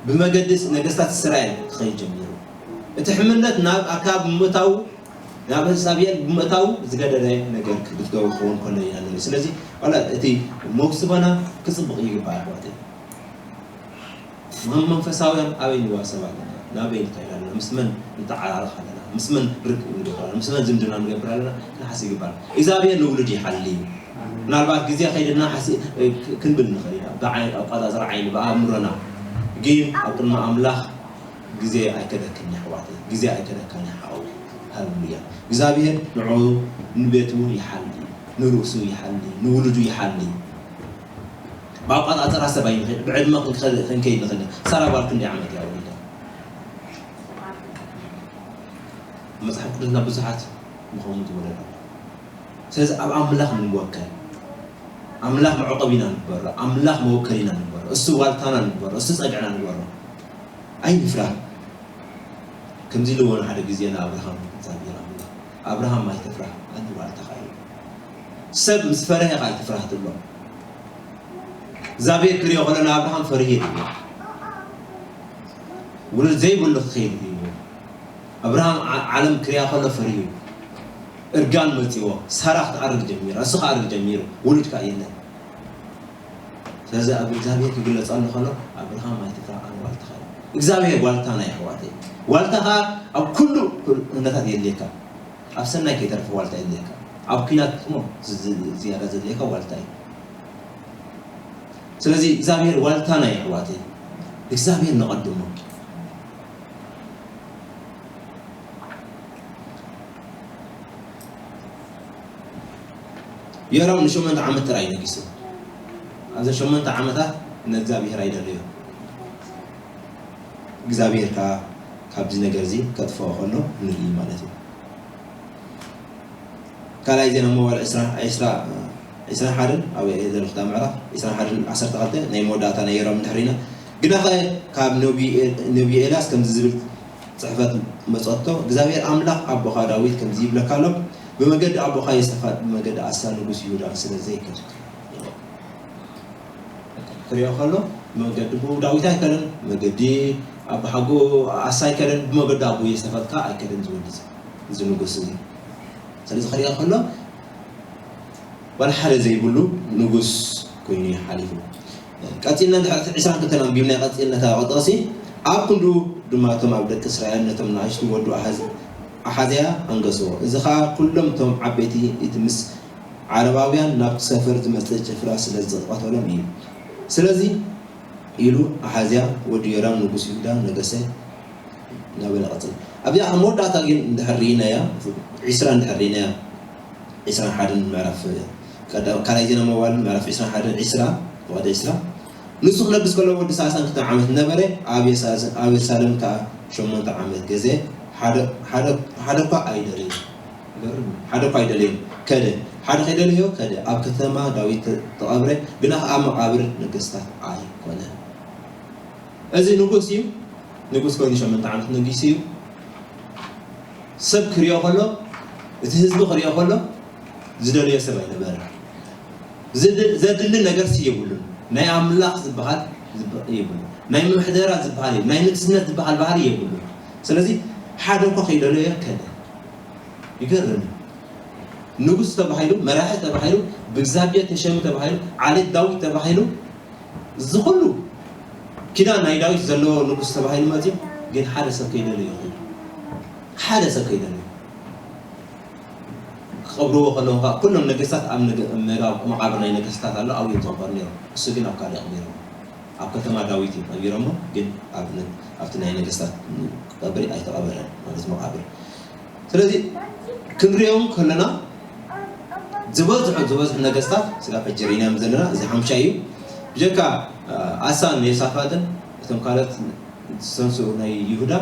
ብመገዲ ነገስታት እስራኤል ክኸይድ ጀሚሩ። እቲ ሕምነት ናብ ኣክዓብ ብምእታዉ ናብ ሳብኤል ብምእታዉ ዝገደደ ነገር ክግዝገቡ ክኸውን ከሎ ኢና ንርኢ። ስለዚ ዋላ እቲ መውስቦና ክጽብቕ ይግባእ ኣሕዋተይ። መ-፣ መንፈሳውያን ኣበይ ንዋሰብ ኣለና? ናበይ ንኸይድ ኣለና? ምስ መን ንተዓራረኽ ኣለና? ምስ መን ርክብ ንገብር ኣለና? ምስ መን ዝምድና ንገብር ኣለና? ክንሓስብ ይግባእ። እግዚኣብሔር ንውሉድ ይሓሊ እዩ። ምናልባት ግዜ ከይድና ሓሲ-፣ ክ-፣ ክንብል ንኽእል ኢና። ብዓይ-፣ ኣቋጻጽራ ዓይኒ፣ ብኣእምሮና። ግን ኣብ ቅድሚ ኣምላኽ ግዜ ኣይከደክን ኣሕዋተይ፣ ግዜ ኣይከደካን ሓው። ሃሌሉያ። እግዚኣብሔር ንዑ ንቤቱ ይሓሊ፣ ንርእሱ ይሓሊ፣ ንውሉዱ ይሓሊ። ብኣቋጻጽራ ሰብ ኣይንኸይድ፣ ብዕድመ ክንከ-፣ ክንከይድ ንኽእል። ሳራ ጓል ክንደይ ዓመት እያ ወሊዳ? መጽሓፍ ቅዱስና ብዙሓት ምኾኑ ዝወለዱ። ስለዚ ኣብ ኣምላኽ ንወከል። ኣምላኽ መዕቆቢና ንግበሮ፣ ኣምላኽ መወከሊና ንግበሮ፣ እሱ ዋልታና ንግበሮ፣ እሱ ጸግዕና ንግበሮ። ኣይንፍራህ። ከምዚ ኢልዎ ንሓደ ግዜ ንኣብርሃም እግዚኣብሔር ኣምላኽ፣ "ኣብርሃም ኣይትፍራህ፣ ኣነ ዋልታኻ እየ። ሰብ ምስ ፈረሀ ኢኻ ኣይትፍራህ" ትብሎ። እግዚኣብሔር ክሪኦ ከሎ ንኣብርሃም ፈሪሁ እዩ። ውሉድ ዘይብሉ ክኸይድ እዩ። ኣብርሃም ዓ-፣ ዓለም ክሪኣ ከሎ ፈሪሁ እዩ። እርጋን መጺዎ። ሳራ ክትኣርግ ጀሚራ፣ እሱ ክኣርግ ጀሚሩ። ውሉድ ከኣ የለን። ስለዚ ኣብ እግዚኣብሔር ክግለጸሉ ከሎ፣ "ኣብርሃም ኣይትፍራህ፣ ኣነ ዋልታኻ እየ።" እግዚኣብሔር ዋልታና እዩ ኣሕዋተይ። ዋልታ ከኣ ኣብ ኩሉ ኩነታት የድልየካ። ኣብ ሰናይ ከይተርፍ ዋልታ የድልየካ። ኣብ ኲናት እሞ ዝ-፣ ዝ-፣ ዝያዳ ዘድልየካ ዋልታ እዩ። ስለዚ እግዚኣብሔር ዋልታና እዩ ኣሕዋተይ። እግዚኣብሔር ነቐድሞ። ዮራም ንሸሞንተ ዓመት ጥራይ ነጊሱ። ኣብዘን ሸሞንተ ዓመታት ንእግዚኣብሔር ኣይደለዮ። እግዚኣብሔር ከኣ ካብዚ ነገር እዚ ከጥፍኦ ከሎ ንርኢ ማለት እዩ። ካልኣይ ዜና መዋዕል ዕስራ ዕስራ ዕስራን ሓደን ኣብ ዘለኹታ ምዕራፍ ዕስራን ሓደን ዓሰርተ ክልተ ናይ መወዳእታ ናይ ዮራም እንድሕር ኢና ግናኸ ካብ ነቢ ነቢ ኤልያስ ከምዚ ዝብል ጽሕፈት መጸቶ እግዚኣብሔር ኣምላኽ ኣቦኻ ዳዊት ከምዚ ይብለካ ኣሎ ብመገዲ ኣቦኻ የሰፋጥ ብመገዲ ኣሳ ንጉስ ይሁዳ ስለ ዘይከድክ ክሪኦ ከሎ መገዲ ብኡ ዳዊት ኣይከደን መገዲ ኣቦሓጎ ኣሳ ኣይከደን ብመገዲ ኣቦ የሰፋጥካ ኣይከደን ዝወዲ እዚ ንጉስ እዚ ስለዚ ክሪኦ ከሎ ዋላ ሓደ ዘይብሉ ንጉስ ኮይኑ እዩ ሓሊፉ ቀፂልና ድሕርቲ ዕስራን ክልተን ኣንቢብና ቀፂልና ታበ ጠቕሲ ኣብ ክንዱ ድማ እቶም ኣብ ደቂ እስራኤል ነቶም ንኣሽቱ ወዱ ኣሓዝያ ኣንገስዎ እዚ ከዓ ኩሎም እቶም ዓበይቲ እቲ ምስ ዓረባውያን ናብቲ ሰፈር ዝመፅእ ጭፍራ ስለ ዝቐተሎም እዩ። ስለዚ ኢሉ ኣሓዝያ ወዲ ዮራም ንጉስ ይሁዳ ነገሰ እናበለ ቀፅል። ኣብዚኣ ካብ መወዳእታ ግን እንድሕር ርኢናያ፣ ዒስራ እንድሕር ርኢናያ፣ ዒስራን ሓደን ምዕራፍ ካልኣይ ዜና መዋዕል ምዕራፍ ዒስራን ሓደን ዒስራ ወደ ዒስራ ንሱ ክነግስ ከሎ ወዲ ሰላሳን ክልተን ዓመት ነበረ፣ ኣብ የሩሳሌም ከኣ ሸሞንተ ዓመት ገዘ፣ ሓደ እኳ ኣይደለየ። ይገርም። ሓደ እኳ ኣይደለየን። ከደ። ሓደ ከይደለዮ ከደ። ኣብ ከተማ ዳዊት ተቐብረ፣ ግና ኣብ መቓብር ነገስታት ኣይኮነን። እዚ ንጉስ እዩ። ንጉስ ኮይኑ ሸሞንተ ዓመት ነጊሱ እዩ። ሰብ ክሪኦ ከሎ፣ እቲ ህዝቢ ክሪኦ ከሎ ዝደልዮ ሰብ ኣይነበረ። ዘድሊ ነገር ሲ የብሉን። ናይ ኣምላኽ ዝበሃል የብሉ። ናይ ምምሕደራ ዝበሃል የብሉ። ናይ ንግስነት ዝበሃል ባህሪ የብሉ። ስለዚ ሓደ እኳ ከይደለዮ ከደ። ይገርም። ንጉስ ተባሂሉ፣ መራሒ ተባሂሉ፣ ብእግዚኣብሔር ተሸሚ ተባሂሉ፣ ዓሌት ዳዊት ተባሂሉ፣ እዚ ኩሉ ኪዳን ናይ ዳዊት ዘለዎ ንጉስ ተባሂሉ መፂኡ፣ ግን ሓደ ሰብ ከይደለዮ ከይዱ። ሓደ ሰብ ከይደለዮ። ክቐብርዎ ከለዉ ከዓ ኩሎም ነገስታት ኣብ መቃብር ናይ ነገስታት ኣሎ ኣብኡ እዮም ዝቕበሩ ነይሮም። እሱ ግን ኣብ ካልእ ኣቕቢሮም። ኣብ ከተማ ዳዊት እዩ ቀቢሮሞ፣ ግን ኣብቲ ናይ ነገስታት ቀብሪ ኣይተቐበረን ማለት መቓብር። ስለዚ ክንሪኦም ከለና ዝበዝሑ ዝበዝሑ ነገስታት ስጋብ ሕጂ ርኢናዮም ዘለና እዚ ሓምሻይ እዩ። ብጀካ ኣሳን የሳፋጥን እቶም ካልኦት ዝሰንስኡ ናይ ይሁዳ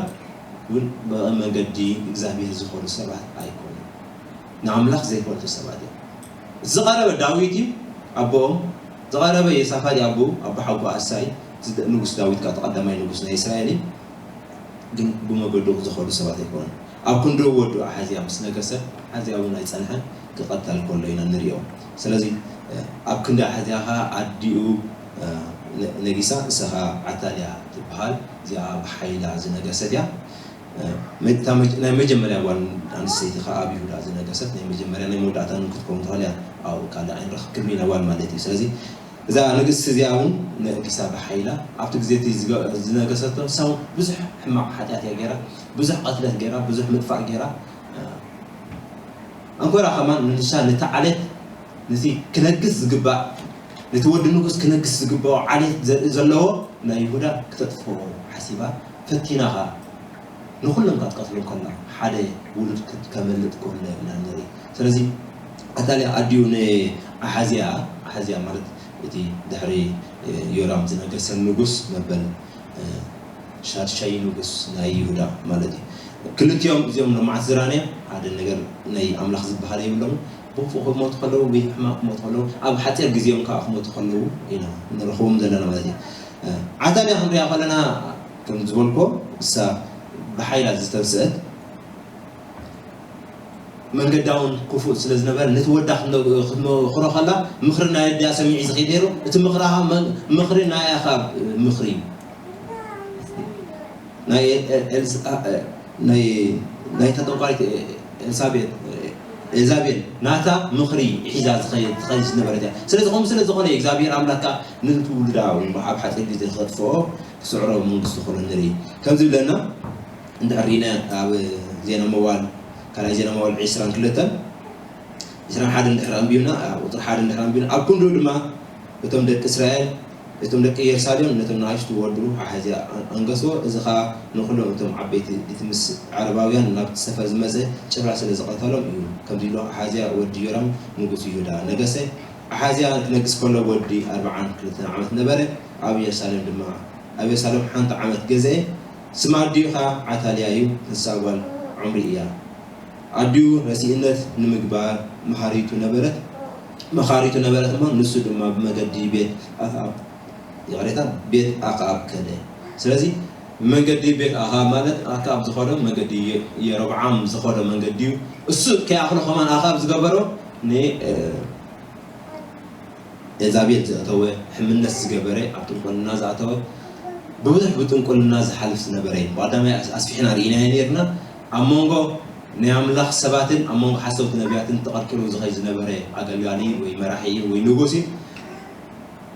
እውን ብመንገዲ እግዚኣብሔር ዝኾኑ ሰባት ኣይኮኑን። ንኣምላኽ ዘይፈልጡ ሰባት እዮም። ዝቐረበ ዳዊት እዩ ኣቦኦም፣ ዝቐረበ የሳፋጥ ኣቦኡ ኣቦ ሓጎ ኣሳይ፣ ንጉስ ዳዊት ከዓ ተቐዳማይ ንጉስ ናይ እስራኤል እዩ። ግን ብመገዱ ዝኸዱ ሰባት ኣይኮኑን። ኣብ ክንዲ ወዱ ኣሓዝያ ምስ ነገሰ ኣሓዝያ እውን ኣይጸንሐን፣ ክቐተል ከሎ ኢና ንሪኦ። ስለዚ ኣብ ክንዲ ኣሓዝያ ከዓ ኣዲኡ ነጊሳ፣ ንሳ ከዓ ዓታልያ ትበሃል፣ እዚኣ ብሓይላ ዝነገሰት እያ። ናይ መጀመርያ ጓል ኣንስተይቲ ከዓ ኣብ ይሁዳ ዝነገሰት ናይ መጀመርያ ናይ መወዳእታ እውን ክትከውን ትኽእል እያ። ኣብኡ ካልእ ኣይንረኽብን ኢና ጓል ማለት እዩ። ስለዚ እዛ ንግስቲ እዚኣ እውን ነጊሳ ብሓይላ ኣብቲ ግዜ እቲ ዝነገሰቶ ንሳ እውን ብዙሕ ሕማቕ ሓጢኣት እያ ገይራ፣ ብዙሕ ቐትለት ገይራ፣ ብዙሕ ምጥፋእ ገይራ። ኣንኮራ ከማን ንሳ ነቲ ዓሌት ነቲ ክነግስ ዝግባእ ነቲ ወዲ ንጉስ ክነግስ ዝግብኦ ዓሌት ዘርኢ ዘለዎ ናይ ይሁዳ ክተጥፍኦ ሓሲባ ፈቲና ኸኣ ንኹሎም ክትቀትሎም ከላ ሓደ ውሉድ ከመልጥ ከሎ ኢና ንርኢ። ስለዚ ኣታልያ ኣዲኡ ንኣሓዝያ ኣሓዝያ ማለት እቲ ድሕሪ ዮራም ዝነገሰ ንጉስ መበል ሻድሻይ ንጉስ ናይ ይሁዳ ማለት እዩ። ክልቲኦም እዚኦም ሎማዓት ዝራንያ ሓደ ነገር ናይ ኣምላኽ ዝበሃል የብሎም። ብፉ ክሞቱ ከለዉ ወይ ሕማቕ ክሞቱ ከለዉ ኣብ ሓፂር ግዜኦም ከዓ ክሞቱ ከለዉ ኢና ንረኽቦም ዘለና ማለት እዩ። ዓታልያ ክንሪኣ ከለና ከም ዝበልኮ እሳ ብሓይላ ዝተንስአት መንገዳ እውን ክፉእ ስለ ዝነበረ ነቲ ወዳ ክትመኽሮ ከላ ምኽሪ ናይ ኣዲኣ ሰሚዑ ዝኸይድ ነይሩ። እቲ ምኽራ ምኽሪ ናይ ኣኻብ ምኽሪ እዩ። ናይ ናይታ ጠንቋሪት ኤልሳቤል ኤልዛቤል ናታ ምኽሪ ሒዛ ትኸይድ ዝነበረት እያ። ስለዚ ከምኡ ስለ ዝኾነ እግዚኣብሔር ኣምላክ ከዓ ንትውልዳ እውን ኣብ ሓፂር ግዜ ክኸጥፍኦ ክስዕሮ መንግስቱ ክኾነ ንርኢ ከምዚ ብለና እንድሕር ርኢና ኣብ ዜና መዋል ካልኣይ ዜና መዋል ዕስራን ክልተን ዕስራን ሓደን እንድሕር ኣንቢብና ቁፅሪ ሓደ እንድሕር ኣንቢብና ኣብ ክንድኡ ድማ እቶም ደቂ እስራኤል እቶም ደቂ ኢየሩሳሌም ነቶም ንኣሽቱ ወዱ ኣሓዝያ ኣንገስዎ፣ እዚ ኸኣ ንኹሎም እቶም ዓበይቲ እቲ ምስ ዓረባውያን ናብቲ ሰፈር ዝመጸ ጭፍራ ስለ ዝቐተሎም እዩ። ከምዚ ኢሉ ኣሓዝያ ወዲ ዮራም ንጉስ ይሁዳ ነገሰ። ኣሓዝያ ክነግስ ከሎ ወዲ ኣርብዓን ክልተን ዓመት ነበረ። ኣብ ኢየሩሳሌም ድማ ኣብ ኢየሩሳሌም ሓንቲ ዓመት ገዝአ። ስም ኣዲኡ ኸኣ ዓታልያ እዩ፣ ንሳ ጓል ዖምሪ እያ። ኣዲኡ ረሲእነት ንምግባር መኻሪቱ ነበረት መኻሪቱ ነበረት እሞ፣ ንሱ ድማ ብመገዲ ቤት ኣኽኣብ፣ ይቕሬታ፣ ቤት ኣኽኣብ ከደ። ስለዚ ብመንገዲ ቤት ኣኽኣብ ማለት ኣኽኣብ ዝኸዶ መንገዲ፣ የ- የሮብዓም ዝኸዶ መንገዲ እዩ። እሱ ከይኣኽሎ ከማን ኣኽኣብ ዝገበሮ ን ኤልዛቤል ዘእተወ፣ ሕምነት ዝገበረ፣ ኣብ ጥንቁልና ዝኣተወ፣ ብብዙሕ ብጥንቁልና ዝሓልፍ ዝነበረ እዩ። ብቐዳማይ ኣስ- ኣስፊሕና ርኢናዮ ነርና። ኣብ መንጎ ናይ ኣምላኽ ሰባትን ኣብ መንጎ ሓሰውቲ ነቢያትን ተቐርቂሩ ዝኸይ ዝነበረ ኣገልጋሊ ወይ መራሒ እዩ ወይ ንጉስ እዩ።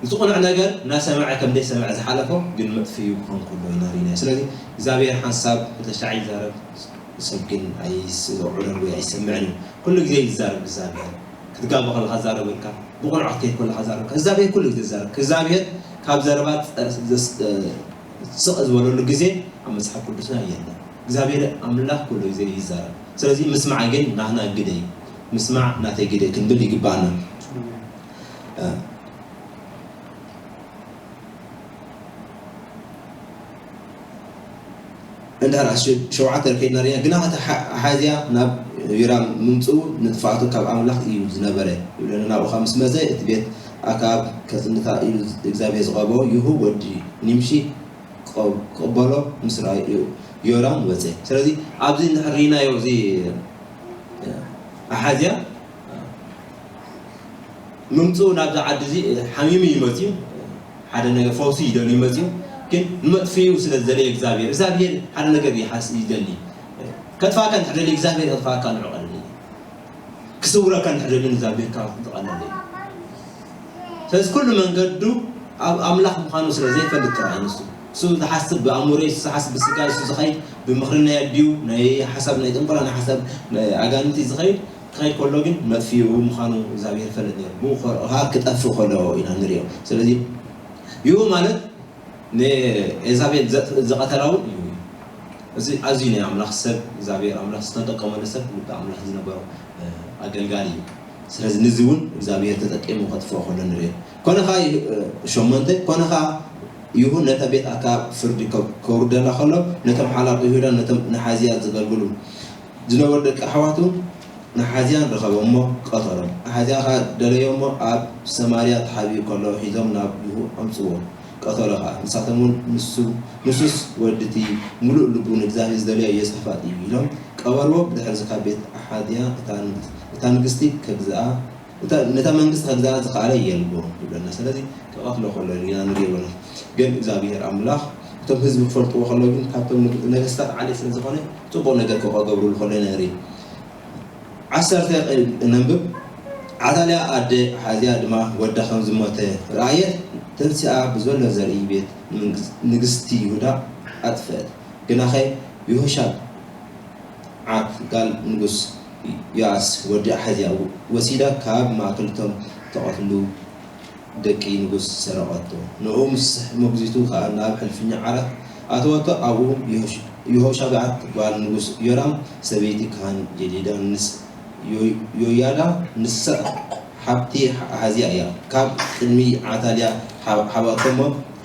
እቲ ቁኑዕ ነገር እናሰምዐ ከም ዘይሰምዐ ዝሓለፎ ግን መጥፍኡ ክኾን ከሎ ኢና ርኢናዮ። ስለዚ እግዚኣብሔር ሓንሳብ ብተሻዕ ይዛረብ፣ ሰብ ግን ኣይስዑርን ወይ ኣይሰምዕን እዩ። ኩሉ ግዜ ይዛረብ እግዚኣብሔር። ክትጋቦ ከለኻ ዛረበልካ፣ ብቑኑዕ ክትከይድ ከለኻ ዛረበልካ። እግዚኣብሔር ኩሉ ግዜ ይዛረብ። እግዚኣብሔር ካብ ዘረባ ጸ- ዘስ- ስቕ ዝበለሉ ግዜ ኣብ መጽሓፍ ቅዱስና የለን። እግዚኣብሔር ኣምላኽ ኩሉ ግዜ ይዛረብ። ስለዚ ምስማዕ ግን ናህና ግደ እዩ። ምስማዕ ናተይ ግደ ክንብል ይግባና። እንድሕር ኣሽ ሸውዓተ ከይድና ርኢና ግና እቲ ሓ- ሓዝያ ናብ ዮራም ምምፅኡ ንጥፍኣቱ ካብ ኣምላኽ እዩ ዝነበረ ይብለና። ናብኡ ካብ ምስ መፀ እቲ ቤት ኣካብ ከፅንታ ኢሉ እግዚኣብሔር ዝቐበኦ ይሁ ወዲ ኒምሺ ክቐ- ክቕበሎ ምስ ረኣዩ ዮራም ወፀ። ስለዚ ኣብዚ እንድሕር ርኢናዮ እዚ ኣሓዝያ ምምፅኡ ናብዚ ዓዲ እዚ ሓሚሙ እዩ መፅዩ። ሓደ ነገር ፈውሲ ይደልዩ መፅዩ። ግን ንመጥፍኡ ስለ ዝደለየ እግዚኣብሔር እግዚኣብሔር ሓደ ነገር ይሓስ ይደሊ። ከጥፋካ እንድሕር ደልዩ እግዚኣብሔር ከጥፋካ ንዑ ቀለለ እዩ። ክስውረካ እንድሕር ደልዩ እግዚኣብሔር ካብ ዝቐለለ እዩ። ስለዚ ኩሉ መንገዱ ኣብ ኣምላኽ ምዃኑ ስለ ዘይፈልጥ ጥራይ ንሱ እሱ ዝሓስብ ብኣእምሮ እሱ ዝሓስብ ብስጋ እሱ ዝኸይድ ብምኽሪ ናይ ኣዲኡ ናይ ሓሳብ ናይ ጥንቆላ ናይ ሓሳብ ናይ ኣጋንንቲ ዝኸይድ ክኸይድ ከሎ ግን መጥፊኡ ምዃኑ እግዚኣብሔር ይፈልጥ ነይሩ። ብኡ ከኣ ክጠፍእ ከሎ ኢና ንሪኦ። ስለዚ ይሁ ማለት ንኤልዛቤል ዘጥ- ዝቐተላ እውን ይሁ እዩ። እዚ ኣዝዩ ናይ ኣምላኽ ሰብ እግዚኣብሔር ኣምላኽ ዝተጠቀመሉ ሰብ ልቢ ኣምላኽ ዝነበሮ እ፣ ኣገልጋሊ እዩ። ስለዚ ንዚ እውን እግዚኣብሔር ተጠቂሙ ከጥፍኦ ከሎ ንሪኦ። ኮነ ኸዓ ይሁ- እ፣ ሸሞንተ ኮነ ኸዓ ይሁ ነታ ቤት ኣካብ ፍርዲ ከ- ከውርደላ ከሎ ነቶም ሓላቑ ይሁዳ ነቶም ንሓዝያ ዘገልግሉ ዝነበሩ ደቂ ኣሕዋቱ ንሓዝያን ረኸቦሞ ቀተሎም። ኣሓዝያ ኸዓ ደለዮሞ ኣብ ሰማርያ ተሓቢኡ ከሎ ሒዞም ናብ ይሁ ኣምጽዎ ቀተሎ ኸዓ። ንሳቶም እውን ንሱ ንሱስ ወዲ እቲ ምሉእ ልቡ ንእግዚኣብሔር ዝደለዮ ዮሳፋጥ እዩ ኢሎም ቀበርዎ። ብድሕሪ እዚ ካብ ቤት ኣሓዝያ እታ ንግስ- እታ ንግስቲ ከግዝኣ እታ- ነታ መንግስቲ ከግዝኣ ዝኸኣለ የልቦ ይብለና። ስለዚ ክቐትሎ ከሎ ኢና ንሪኦ ኣለና። ግን እግዚኣብሔር ኣምላኽ እቶም ህዝቢ ክፈልጥዎ ከለዉ ግን ካብቶም ንግ- ነገስታት ዓሌት ስለ ዝኾነ ጽቡቕ ነገር ክገብሩሉ ከሎ ኢና ንርኢ። ዓሰርተ ነንብብ። ዓታልያ ኣደ ኣሓዝያ ድማ ወዳ ከም ዝሞተ ረኣየት፣ ተንሲኣ ብዘሎ ዘርኢ ቤት ንግስ- ንግስቲ ይሁዳ ኣጥፍአት። ግናኸ የሆሻብዓት ጋል ንጉስ ዮኣስ ወዲ ኣሓዝያ ወሲዳ ካብ ማእከል እቶም ተቐትሉ ደቂ ንጉስ ሰረቐቶ። ንኡ ምስ መጉዚቱ ከኣ ናብ ሕልፍኛ ዓራት ኣተወቶ። ኣብኡ የሆሽ- የሆሻብዓት ጓል ንጉስ ዮራም ሰበይቲ ካህን ጀዲዳ ንስ ዮ- ዮያዳ ንሳ ሓብቲ ኣሓዝያ እያ። ካብ ቅድሚ ዓታልያ ሓ- ሓባቶ እሞ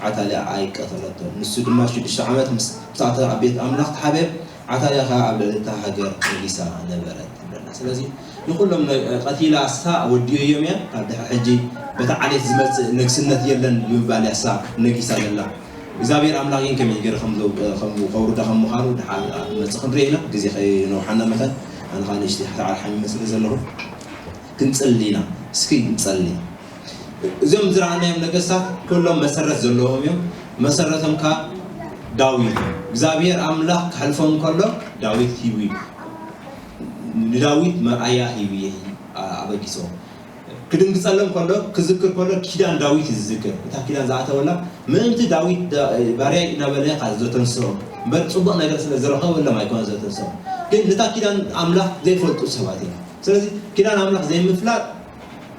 ዓታልያ ኣይቀተለቶን። ንሱ ድማ ሽዱሽተ ዓመት ምስ ምስኣቶ ኣብ ቤት ኣምላኽ ተሓበ። ዓታልያ ኸኣ ኣብ ልዕሊ እታ ሃገር ነጊሳ ነበረት ይብለና። ስለዚ ንኹሎም ነ- ቀቲላ እሳ ወዲኦዮም እያ። ካብ ድሕሪ ሕጂ በታ ዓሌት ዝመጽእ ንግስነት የለን ብምባል እያ እሳ ነጊሳ ዘላ። እግዚኣብሔር ኣምላኽ ግን ከመይ ገይሩ ከም ዘው- ከም ከውርዳ ከም ምዃኑ ድሓር መጽእ ክንርኢ ኢና። ግዜ ከይነውሓና መታን ኣነ ኸኣ ንእሽተይ ሓታዓል ሓሚመ ስለ ዘለኹ ክንጽሊ ኢና። እስኪ ንጸሊ። እዞም ዝረኣናዮም ነገስታት ኩሎም መሰረት ዘለዎም እዮም። መሰረቶም ከኣ ዳዊት እዩ። እግዚኣብሔር ኣምላኽ ክሕልፎም ከሎ ዳዊት ሂቡ እዩ። ንዳዊት መርኣያ ሂቡ እዩ ኣበጊሶም። ክድንግጸሎም ከሎ ክዝክር ከሎ ኪዳን ዳዊት እዩ ዝዝክር። እታ ኪዳን ዝኣተወላ ምእንቲ ዳዊት ዳ- ባርያይ እናበለ ካ ዘተንስኦም እምበር ጽቡቕ ነገር ስለ ዝረኸበሎም ኣይኮነ ዘተንስኦም። ግን ነታ ኪዳን ኣምላኽ ዘይፈልጡ ሰባት እዮም። ስለዚ ኪዳን ኣምላኽ ዘይምፍላጥ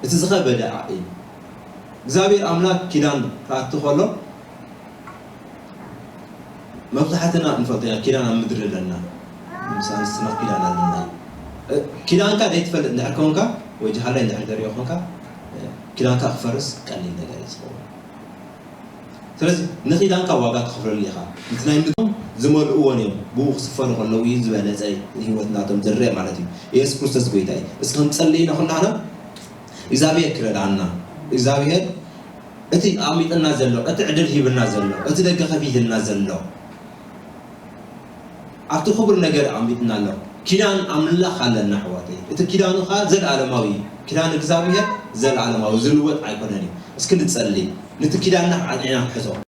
እቲ ዝኸበደ እዩ። እግዚኣብሔር ኣምላኽ ኪዳን ክኣቱ ከሎ መብዛሕትና ንፈልጦ ኢና ኪዳን ኣብ ምድሪ ኣለና። ምስ ኣንስትና ኪዳን ኣለና። እ፣ ኪዳንካ ዘይትፈልጥ እንድሕር ኮንካ ወይ ጀሃላይ እንድሕር ተሪኦ ኮንካ ኪዳንካ ክፈርስ ቀሊል ነገር እዩ ዝኸውን። ስለዚ ንኺዳንካ ዋጋ ትኸፍለሉ ኢኻ። እቲ ናይ ምድሮም ዝመልእዎን እዮም፣ ብኡ ክስፈሩ ከለዉ እዩ ዝበለጸ ህይወት ናቶም ዝረአ ማለት እዩ። ኢየሱስ ክርስቶስ ጎይታ እዩ። እስከ ክንጸልይ ኢና ኩላህና እግዚኣብሔር ክረድኣና። እግዚኣብሔር እቲ ኣሚጥና ዘሎ፣ እቲ ዕድል ሂብና ዘሎ፣ እቲ ደገ ከፊትልና ዘሎ ኣብቲ ክቡር ነገር ኣሚጥና ኣሎ። ኪዳን ኣምላኽ ኣለና ኣሕዋተይ። እቲ ኪዳኑ ኸዓ ዘለዓለማዊ እዩ። ኪዳን እግዚኣብሔር ዘለዓለማዊ ዝልወጥ ኣይኮነን እዩ። እስኪ ንጸሊ፣ ነቲ ኪዳንና ኣጽኒዕና ንሕዞ።